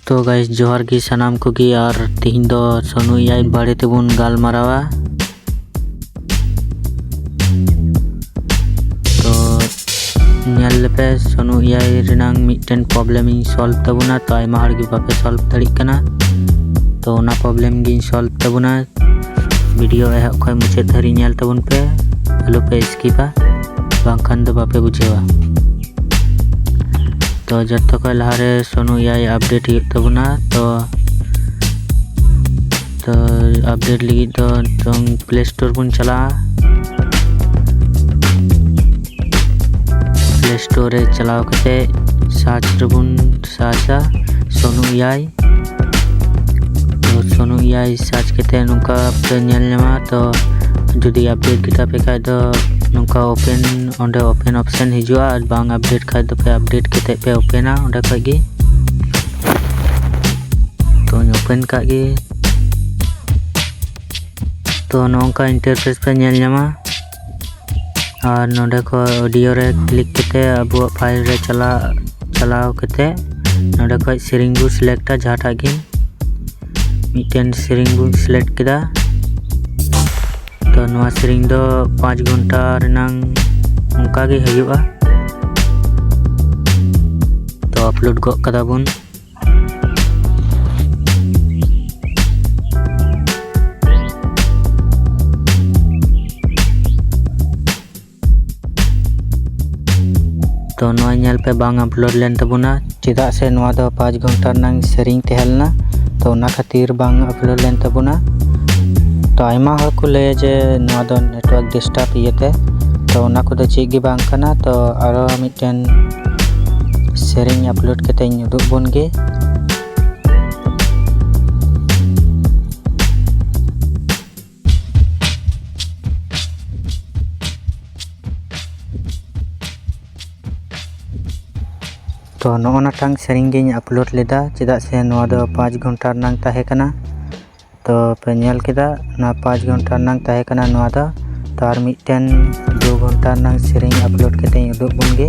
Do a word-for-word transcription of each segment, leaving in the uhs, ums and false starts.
ᱛᱚ guys, ᱡᱚᱦᱟᱨ ᱜᱮ ᱥᱟᱱᱟᱢ ᱠᱚᱜᱮ, ᱟᱨ ᱛᱤᱦᱤᱧ ᱫᱚ ᱥᱚᱱᱩ ᱮ ᱟᱭ ᱵᱟᱨᱮ ᱛᱮᱵᱚᱱ ᱜᱟᱞᱢᱟᱨᱟᱣᱟ᱾ ᱛᱚ ᱧᱮᱞ ᱞᱮᱯᱮ, ᱥᱚᱱᱩ ᱮ ᱟᱭ ᱨᱮᱱᱟᱝ ᱢᱤᱫᱴᱮᱱ problem ᱤᱧ solve ᱛᱟᱵᱚᱱᱟ᱾ ᱛᱚ ᱟᱭᱢᱟ ᱦᱚᱲ ᱜᱮ ᱵᱟᱯᱮ solve ᱫᱟᱲᱮᱭᱟᱜ ᱠᱟᱱᱟ, ᱛᱚ ᱚᱱᱟ problem ᱜᱤᱧ solve ᱛᱟᱵᱚᱱᱟ᱾ ᱵᱷᱤᱰᱤᱭᱳ ᱮᱦᱚᱵ ᱠᱷᱚᱱ ᱢᱩᱪᱟᱹᱫ ᱫᱷᱟᱹᱨᱤᱡ ᱧᱮᱞ ᱛᱟᱵᱚᱱ ᱯᱮ, ᱟᱞᱚ ᱯᱮ ᱥᱠᱤᱯᱟ, ᱵᱟᱝᱠᱷᱟᱱ ᱫᱚ ᱵᱟᱯᱮ ᱵᱩᱡᱷᱟᱹᱣᱟ᱾ ᱛᱚ ᱡᱚᱛᱚ ᱠᱷᱚᱱ ᱞᱟᱦᱟᱨᱮ ᱥᱚᱱᱩ ᱮ ᱟᱭ update ᱦᱩᱭᱩᱜ ᱛᱟᱵᱚᱱᱟ᱾ ᱛᱚ ᱛᱚ update ᱞᱟᱹᱜᱤᱫ ᱫᱚ ᱱᱤᱛᱚᱝ Play Store ᱵᱚᱱ ᱪᱟᱞᱟᱜᱼᱟ᱾ Play Store ᱨᱮ ᱪᱟᱞᱟᱣ ᱠᱟᱛᱮ search ᱨᱮᱵᱚᱱ searchᱟ ᱥᱚᱱᱩ ᱮ ᱟᱭ᱾ ᱛᱚ ᱥᱚᱱᱩ ᱮ ᱟᱭ search ᱠᱟᱛᱮ ᱱᱚᱝᱠᱟ ᱯᱮ ᱧᱮᱞ ᱧᱟᱢᱟ᱾ ᱛᱚ ᱡᱩᱫᱤ update ᱠᱮᱫᱟ ᱯᱮ ᱠᱷᱟᱡ ᱫᱚ ᱱᱚᱝᱠᱟ open, ᱚᱸᱰᱮ open option ᱦᱤᱡᱩᱜᱼᱟ, ᱟᱨ ᱵᱟᱝ update ᱠᱷᱟᱡ ᱫᱚᱯᱮ update ᱠᱟᱛᱮ ᱯᱮ ᱳᱯᱮᱱᱟ ᱚᱸᱰᱮ ᱠᱷᱚᱡ ᱜᱮ᱾ ᱛᱚᱧ ᱳᱯᱮᱱ ᱠᱟᱜ ᱜᱮ᱾ ᱛᱚ ᱱᱚᱝᱠᱟ interface ᱯᱮ ᱧᱮᱞ ᱧᱟᱢᱟ, ᱟᱨ ᱱᱚᱰᱮ ᱠᱷᱚᱡ audio ᱨᱮ click ᱠᱟᱛᱮ ᱟᱵᱚᱣᱟᱜ file ᱨᱮ ᱪᱟᱞᱟᱜ ᱪᱟᱞᱟᱣ ᱠᱟᱛᱮ ᱱᱚᱰᱮ ᱠᱷᱚᱡ ᱥᱮᱨᱮᱧ ᱵᱚ selectᱟ, ᱡᱟᱦᱟᱸᱴᱟᱜ ᱜᱮ ᱢᱤᱫᱴᱮᱱ ᱥᱮᱨᱮᱧ ᱵᱚ select ᱠᱮᱫᱟ᱾ ᱛᱚ ᱱᱚᱣᱟ ᱥᱮᱨᱮᱧ ᱫᱚ ᱯᱟᱸᱪ ᱜᱷᱚᱱᱴᱟ ᱨᱮᱱᱟᱝ ᱚᱱᱠᱟ ᱜᱮ ᱦᱩᱭᱩᱜᱼᱟ᱾ ᱛᱚ upload ᱜᱚᱫ ᱠᱟᱫᱟ ᱵᱚᱱ᱾ ᱛᱚ ᱱᱚᱣᱟ ᱧᱮᱞ ᱯᱮ, ᱵᱟᱝ upload ᱞᱮᱱ ᱛᱟᱵᱚᱱᱟ, ᱪᱮᱫᱟᱜ ᱥᱮ ᱱᱚᱣᱟ ᱫᱚ ᱯᱟᱸᱪ ᱜᱷᱚᱱᱴᱟ ᱨᱮᱱᱟᱝ ᱥᱮᱨᱮᱧ ᱛᱟᱦᱮᱸ ᱞᱮᱱᱟ, ᱛᱚ ᱚᱱᱟ ᱠᱷᱟᱹᱛᱤᱨ ᱵᱟᱝ upload ᱞᱮᱱ ᱛᱟᱵᱚᱱᱟ᱾ ᱛᱚ ᱟᱭᱢᱟ ᱦᱚᱲ ᱠᱚ ᱞᱟᱹᱭᱟ ᱡᱮ ᱱᱚᱣᱟ ᱫᱚ network disturb ᱤᱭᱟᱹᱛᱮ, ᱛᱚ ᱚᱱᱟ ᱠᱚᱫᱚ ᱪᱮᱫ ᱜᱮ ᱵᱟᱝ ᱠᱟᱱᱟ᱾ ᱛᱚ ᱟᱨᱚ ᱢᱤᱫᱴᱮᱱ ᱥᱮᱨᱮᱧ upload ᱠᱟᱛᱮᱧ ᱩᱫᱩᱜ ᱵᱚᱱ ᱜᱮ᱾ ᱛᱚ ᱱᱚᱜᱼᱚ ᱱᱟᱴᱟᱝ ᱥᱮᱨᱮᱧ ᱜᱤᱧ upload ᱞᱮᱫᱟ, ᱪᱮᱫᱟᱜ ᱥᱮ ᱱᱚᱣᱟ ᱫᱚ ᱯᱟᱸᱪ ᱜᱷᱚᱱᱴᱟ ᱨᱮᱱᱟᱝ ᱛᱟᱦᱮᱸ ᱠᱟᱱᱟ᱾ ᱛᱚ ᱯᱮ ᱧᱮᱞ ᱠᱮᱫᱟ, ᱱᱚᱣᱟ ᱯᱟᱸᱪ ᱜᱷᱚᱱᱴᱟ ᱨᱮᱱᱟᱝ ᱛᱟᱦᱮᱸ ᱠᱟᱱᱟ ᱱᱚᱣᱟ ᱫᱚ᱾ ᱛᱚ ᱟᱨ ᱢᱤᱫᱴᱮᱱ ᱫᱩ ᱜᱷᱚᱱᱴᱟ ᱨᱮᱱᱟᱝ ᱥᱮᱨᱮᱧ upload ᱠᱟᱛᱮᱧ ᱩᱫᱩᱜ ᱵᱚᱱ ᱜᱮ,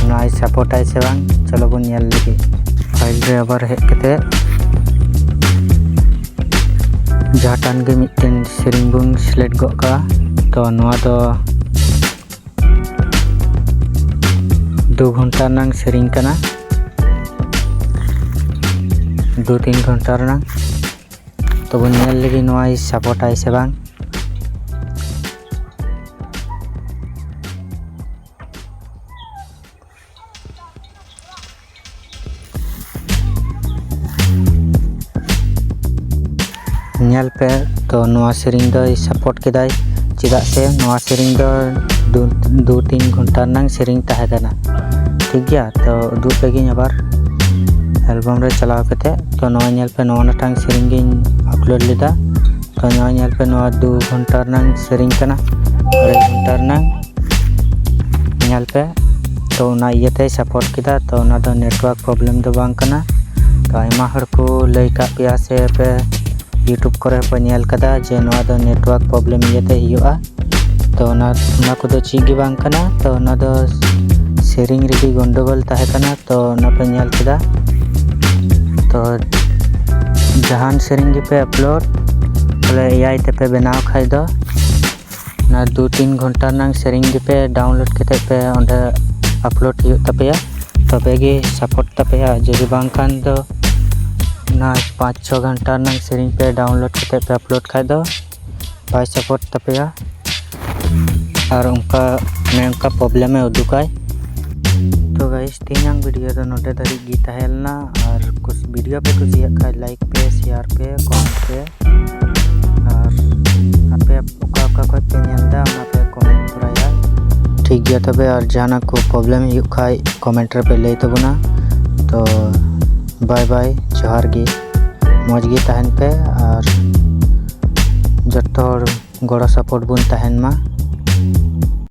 ᱱᱚᱣᱟᱭ support ᱟᱭ ᱥᱮ ᱵᱟᱝ, ᱪᱚᱞᱚ ᱵᱚᱱ ᱧᱮᱞ ᱞᱮᱜᱮ᱾ ᱨᱮ ᱟᱵᱟᱨ ᱦᱮᱡ ᱠᱟᱛᱮ ᱡᱟᱦᱟᱸᱴᱟᱱ ᱜᱮ ᱢᱤᱫᱴᱮᱱ ᱥᱮᱨᱮᱧ ᱵᱚᱱ select ᱜᱚᱫ ᱠᱟᱜᱼᱟ᱾ ᱛᱚ ᱱᱚᱣᱟ ᱫᱚ ᱫᱩ ᱜᱷᱚᱱᱴᱟ ᱨᱮᱱᱟᱝ ᱥᱮᱨᱮᱧ ᱠᱟᱱᱟ, ᱫᱩ ᱛᱤᱱ ᱜᱷᱚᱱᱴᱟ ᱨᱮᱱᱟᱝ᱾ ᱛᱚ ᱵᱚᱱ ᱧᱮᱞ ᱞᱮᱜᱮ ᱱᱚᱣᱟᱭ support ᱟᱭ ᱥᱮ ᱵᱟᱝ᱾ ᱧᱮᱞ ᱯᱮ, ᱛᱚ ᱱᱚᱣᱟ ᱥᱮᱨᱮᱧ ᱫᱚᱭ support ᱠᱮᱫᱟᱭ, ᱪᱮᱫᱟᱜ ᱥᱮ ᱱᱚᱣᱟ ᱥᱮᱨᱮᱧ ᱫᱚ ᱫᱩ, ᱫᱩ ᱛᱤᱱ ᱜᱷᱚᱱᱴᱟ ᱨᱮᱱᱟᱝ ᱥᱮᱨᱮᱧ ᱛᱟᱦᱮᱸ ᱠᱟᱱᱟ᱾ ᱴᱷᱤᱠ ᱜᱮᱭᱟ, ᱛᱚ ᱩᱫᱩᱜ ᱯᱮᱜᱤᱧ ᱟᱵᱟᱨ album ᱨᱮ ᱪᱟᱞᱟᱣ ᱠᱟᱛᱮ᱾ ᱛᱚ ᱱᱚᱣᱟ ᱧᱮᱞ ᱯᱮ, ᱱᱚᱣᱟ ᱢᱤᱫᱴᱟᱝ ᱥᱮᱨᱮᱧ ᱜᱤᱧ upload ᱞᱮᱫᱟ᱾ ᱛᱚ ᱱᱚᱣᱟ ᱧᱮᱞ ᱯᱮ, ᱱᱚᱣᱟ ᱫᱩ ᱜᱷᱚᱱᱴᱟ ᱨᱮᱱᱟᱝ ᱥᱮᱨᱮᱧ ᱠᱟᱱᱟ, ᱟᱹᱲᱟᱹᱭ ᱜᱷᱚᱱᱴᱟ ᱨᱮᱱᱟᱝ᱾ ᱧᱮᱞ ᱯᱮ, ᱛᱚ ᱚᱱᱟ ᱤᱭᱟᱹᱛᱮᱭ support ᱠᱮᱫᱟ᱾ ᱛᱚ ᱚᱱᱟ ᱫᱚ network problem ᱫᱚ ᱵᱟᱝ ᱠᱟᱱᱟ᱾ ᱛᱚ ᱟᱭᱢᱟ ᱦᱚᱲ ᱠᱚ ᱞᱟᱹᱭ ᱠᱟᱜ ᱯᱮᱭᱟ ᱥᱮ ᱯᱮ YouTube ᱠᱚᱨᱮ ᱯᱮ ᱧᱮᱞ ᱠᱟᱫᱟ ᱡᱮ ᱱᱚᱣᱟ ᱫᱚ network problem ᱤᱭᱟᱹᱛᱮ ᱦᱩᱭᱩᱜᱼᱟ᱾ ᱛᱚ ᱚᱱᱟ, ᱚᱱᱟ ᱠᱚᱫᱚ ᱪᱮᱫ ᱜᱮ ᱵᱟᱝ ᱠᱟᱱᱟ᱾ ᱛᱚ ᱚᱱᱟ ᱫᱚ ᱥᱮᱨᱮᱧ ᱨᱮᱜᱮ ᱜᱚᱱᱰᱚᱜᱳᱞ ᱛᱟᱦᱮᱸ ᱠᱟᱱᱟ᱾ ᱛᱚ ᱚᱱᱟ ᱯᱮ ᱧᱮᱞ ᱠᱮᱫᱟ᱾ ᱛᱚ ᱡᱟᱦᱟᱱ ᱥᱮᱨᱮᱧ ᱜᱮᱯᱮ upload, ᱵᱚᱞᱮ AI ᱛᱮᱯᱮ ᱵᱮᱱᱟᱣ ᱠᱷᱟᱡ ᱫᱚ, ᱚᱱᱟ ᱫᱩ ᱛᱤᱱ ᱜᱷᱚᱱᱴᱟ ᱨᱮᱱᱟᱝ ᱥᱮᱨᱮᱧ ᱜᱮᱯᱮ download ᱠᱟᱛᱮ ᱯᱮ ᱚᱸᱰᱮ upload ᱦᱩᱭᱩᱜ ᱛᱟᱯᱮᱭᱟ, ᱛᱚᱵᱮ ᱜᱮ support ᱛᱟᱯᱮᱭᱟ᱾ ᱡᱩᱫᱤ ᱵᱟᱝᱠᱷᱟᱱ ᱫᱚ ᱚᱱᱟ ᱯᱟᱸᱪ ᱪᱷᱚ ᱜᱷᱚᱱᱴᱟ ᱨᱮᱱᱟᱝ ᱥᱮᱨᱮᱧ ᱯᱮ download ᱠᱟᱛᱮ ᱯᱮ upload ᱠᱷᱟᱡ ᱫᱚ ᱵᱟᱭ support ᱛᱟᱯᱮᱭᱟ᱾ ᱟᱨ ᱚᱱᱠᱟ, ᱚᱱᱮ ᱚᱱᱠᱟ problem ᱮ ᱩᱫᱩᱜᱟᱭ᱾ ᱛᱚ guys, ᱛᱮᱦᱮᱧᱟᱜ video ᱫᱚ ᱱᱚᱰᱮ ᱫᱷᱟᱹᱨᱤᱡ ᱜᱮ ᱛᱟᱦᱮᱸ ᱞᱮᱱᱟ᱾ ᱟᱨ ᱠᱩᱥ-, video ᱯᱮ ᱠᱩᱥᱤᱭᱟᱜ ᱠᱷᱟᱡ like ᱯᱮ, share ᱯᱮ, comment ᱯᱮ᱾ ᱟᱨ ᱟᱯᱮ ᱚᱠᱟ ᱚᱠᱟ ᱠᱷᱚᱡ ᱯᱮ ᱧᱮᱞ ᱮᱫᱟ, ᱚᱱᱟ ᱯᱮ comment ᱛᱚᱨᱟᱭᱟ᱾ ᱴᱷᱤᱠ ᱜᱮᱭᱟ ᱛᱚᱵᱮ, ᱟᱨ ᱡᱟᱦᱟᱱᱟᱜ ᱠᱚ problem ᱦᱩᱭᱩᱜ ᱠᱷᱟᱡ comment ᱨᱮᱯᱮ ᱞᱟᱹᱭ ᱛᱟᱵᱚᱱᱟ᱾ ᱛᱚ bye bye, ᱡᱚᱦᱟᱨ ᱜᱮ, ᱢᱚᱡᱽ ᱜᱮ ᱛᱟᱦᱮᱱ ᱯᱮ ᱟᱨ ᱡᱚᱛᱚ ᱦᱚᱲ ᱜᱚᱲᱚ support ᱵᱚᱱ ᱛᱟᱦᱮᱱ ᱢᱟ᱾